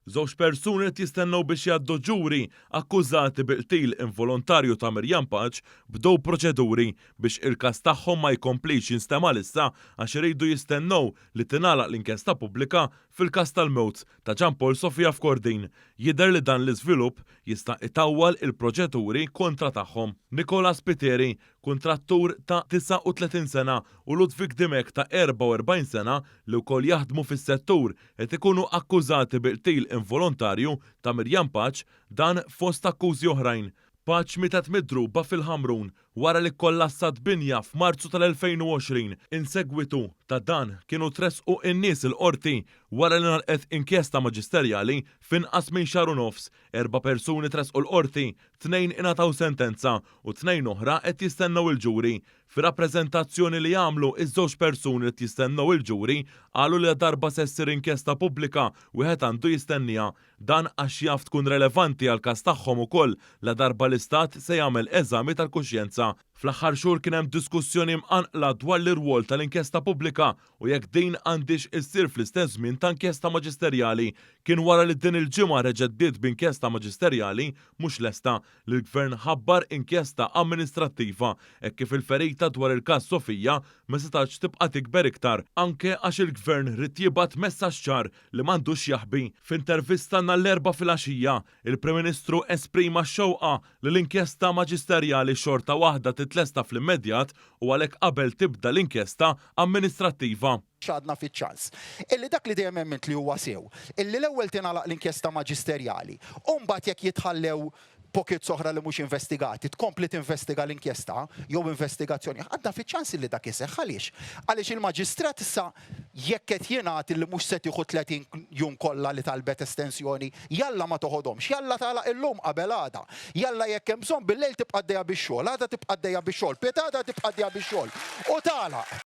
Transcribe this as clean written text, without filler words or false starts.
Żewġ persuni qed jistennew biex jgħaddu ġuri akkużati bi qtil involontarju ta' Miriam Pace bdew proċeduri biex il-każ tagħhom ma jkomplix jinstema' issa għax iridu jistennew li tingħalaq l-inkjesta pubblika fil-każ tal-mewt ta' Jean Paul Sofia f'Kordin. Jidher li dan l-iżvilupp jista' itawwal il-proċeduri kontra tagħhom. Nicola Spiteri, kuntrattur ta' 39 sena, u Ludwig Dimech ta' 44 sena li wkoll jaħdmu fis-settur qed ikunu akkużati bi qtil involontarju ta' Miriam Pace, dan fost akkużi oħrajn. Pace mietet midruba fil-Ħamrun wara li kkollassat binja f'Marzu tal-2020. In segwitu ta' dan kienu tressqu n-nies il-Qorti wara li ngħalqet inkjesta maġisterjali f'inqas minn xahar u nofs. Erba' persuni tressqu l-Qorti, tnejn ingħataw sentenza u tnejn oħra qed jistennew il-ġuri. Fir-rappreżentazzjoni li għamlu, iż-żewġ persuni li qed jistennew il-ġuri qalu li ladarba se ssir inkjesta pubblika, wieħed għandu jistenniha. Dan għax jaf tkun relevanti għall-każ tagħhom ukoll ladarba l-Istat se jagħmel eżami tal-kuxjenza. Fl-aħħar xhur kien hemm diskussjoni mqanqla dwar l-irwol tal-inkjesta pubblika u jekk din għandhiex issir fl-istess żmien ta' inkjesta maġisterjali. Kien wara li din il-ġimgħa reġgħet bdiet b'inkjesta maġisterjali mhux lesta li l-Gvern ħabbar inkjesta amministrattiva hekk kif il-ferita dwar il-każ Sofia ma setgħetx tibqa' tikber iktar, anke għax il-Gvern ried jibgħat messaġġ ċar li m'għandux x'jaħbi. F'intervista nhar l-Erbgħa filgħaxija, il-Prim Ministru esprima x-xewqa li l-inkjesta maġisterjali xorta waħda titlesta fl-immedjat u għalhekk qabel tibda l-inkjesta amministrattiva. X'għadna fiċ-ċans. Illi dak li dejjem emmint li huwa sew, illi l-ewwel tingħalaq l-inkjesta maġisterjali, u mbagħad jekk jitħallew pockets oħra li mhux investigati, tkompli tinvestiga l-inkjesta jew investigazzjoni. Għadna fiċ-ċans illi dak iseħħ. Għaliex? Għaliex il-maġistrat issa jekk qed jingħad illi mhux se tieħu 30 jum kollha li talbet estensjoni, jalla ma toħodhomx, jalla tagħlaq illum qabel għada. Jalla jekk hemm bżonn bil-lejl tibqa' għaddejja bix-xogħol, għada tibqa' għaddejja bix-xogħol, pitgħada tibqa' għaddejja bix-xogħol u tagħlaq.